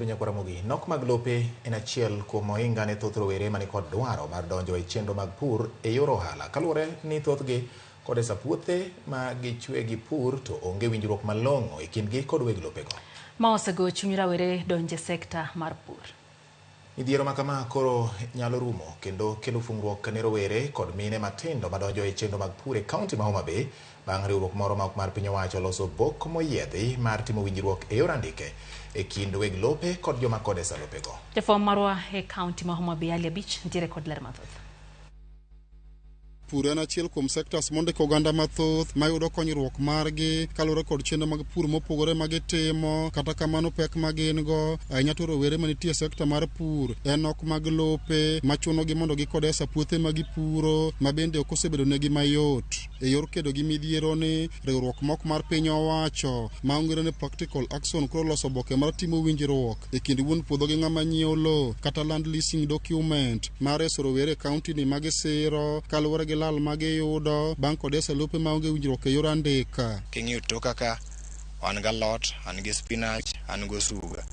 Nyakwar Ramogi, nok mag lope en achiel kuom ohinga ne thoth rowere mani kod dwaro mar donjo e chenro mag pur e yor ohala. Kaluwore ni thothgi kodesa puothe ma gichwe gi pur to onge winjruok malong'o e kindgi kod weg lopego. Ma osego chuny rawere donje sekta mar pur. Midhiero ma kama koro nyalo rumo kendo kelo fungruok ne rowere kod mine matindo madonjo e chenro mag pur e kaunti ma Homa Bay bang' riwruok moro ma ok mar piny owacho loso bok moyiedhi mar timo winjruok e yor andike e kind weg lope kod joma kodesa lopego. Jafwambo marwa e kaunti ma Homa Bay Ali Abich nitiere kod ler mathoth. Pur en achiel kuom sectors mondiko oganda mathoth mayudo konyruok margi kaluwore kod chenro mag pur mopogore ma gitimo. Kata kamano pek ma gin go ahinya to rowere manitie e sekta mar pur en nok mag lope machunogi mondo gikodesa puothe ma gipuro ma bende ok osebedo negi mayot. E yor kedo gi midhiero ni riwruok mok mar piny owacho ma ong'ere ni Practical Action koro loso oboke mar timo winjruok e kind wuon puodho gi ng'ama nyiewo lowo kata land leasing document mar reso rowere e kaunti ni ma gisiro kaluwore gi lal ma giyudo bang' kodesa lope maonge winjruok e yor andika. King'iyo toka ka, an gi alot, an gi spinach, an gi osuga.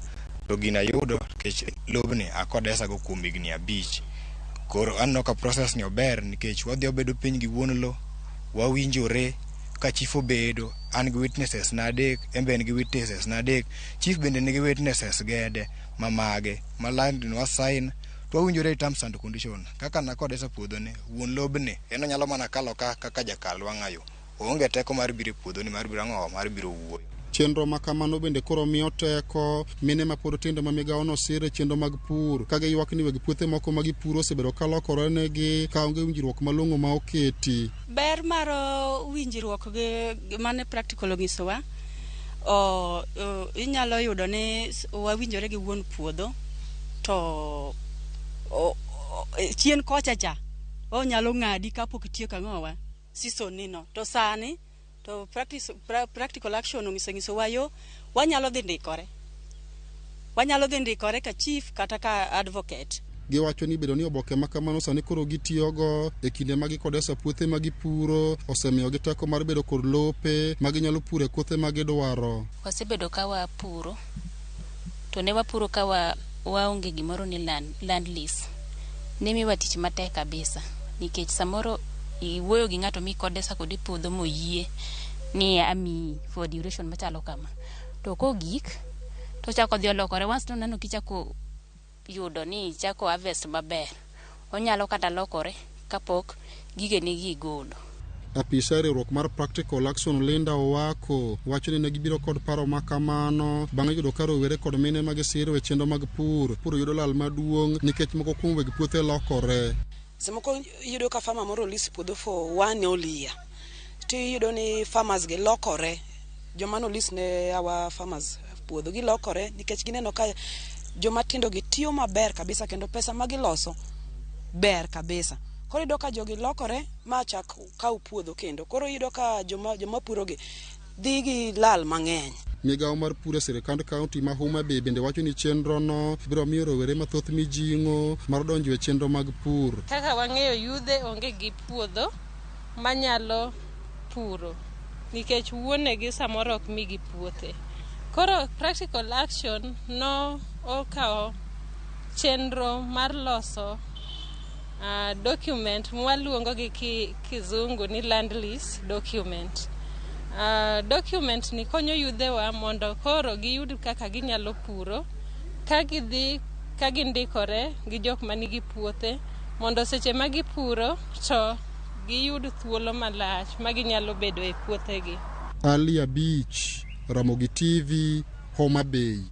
To gini ayudo nikech lobni akodesa go kuom higni 5. Koro aneno ka process ni ober nikech wadhi wabedo piny gi wuon lo, wawinjore ka chief obedo, an gi witnesses na 3, en be en gi witnesses na 3, chief bende nigi witnesses gede ma mage, ma land ni wa sign, to wawinjore e terms and condition. Kaka nakodesa puodho ni, wuon lobni, en onyalo mana kalo ka kaka jakal wang'ayo. Oonge teko mar biro e puodho ni mar biro ang'o, mar biro wuoyo. Chenro ma kamano bende koro miyo teko mine ma pod tindo ma migawono siro e chenro mag pur ka giywak ni weg puothe moko ma gipuro osebedo ka lokore negi ka onge winjruok malong'o ma oketi. Ber mar winjruok gi mane practical onyisowa, inyalo yudo ni wawinjore gi wuon puodho to chien kocha cha onyalo ng'adi kapok itieko ang'owa season ni no. To sani to practical action onyisowa yo wanyalo dhi ndikore. Wanyalo dhi ndikore ka chief kata ka advocate. Giwacho ni bedo ni oboke ma kamano sani koro gitiyogo e kinde ma gikodesa puothe ma gipuro osemiyogi teko mar bedo kod lope ma ginyalo puro e kothe ma gidwaro. Wasebedo ka wapuro to ne wapuro ka waonge gimoro ni land lease. Ne miwa tich matek kabisa nikech samoro iwuoyo gi ng'ato mikodesa kode puodho moyie ni amiyi for duration machalo kama. To kogik to ochako odhi olokore once noneno kichako yudo ni ichako harvest maber, onyalo kata lokore kapok gigeni gi igolo. Apisa e riwruok mar Practical Action Linda Owako wacho ni ne gibiro kod paro ma kamano bang' yudo ka rowere kod mine ma gisiro e chenro mag pur pur yudo lal maduong' nikech moko kuom weg puothe lokore. Samoko iyudo ka farmer moro lease puodho for one whole year, to iyudo ni farmers gi lokore, joma no lease ne our farmers puodho gilokore nikech gineno ka joma tindo gi tiyo maber kabisa kendo pesa ma giloso ber kabisa. Koro iyudo ka jogi lokore ma chak kaw puodho kendo. Koro iyudo ka joma puro gi dhi gi lal mang'eny. Migawo mar pur e sirkand kaunti ma Homa Bay bende wacho ni chenro no biro miyo rowere mathoth mijing'o mar donjo e chenro mag pur. Kaka wang'eyo yudhe onge gi puodho manyalo puro nikech wuonegi samoro ok migi puothe. Koro Practical Action no okawo chenro mar loso document mwaluongo gi kizungu ni land lease document. Document ni konyo yudhewa mondo koro giyud kaka ginyalo puro ka gidhi ka gindikore gi jok manigi puothe mondo seche ma gipuro to giyud thuolo malach ma ginyalo bedo e puothegi. Ali Abich, Ramogi TV, Homa Bay.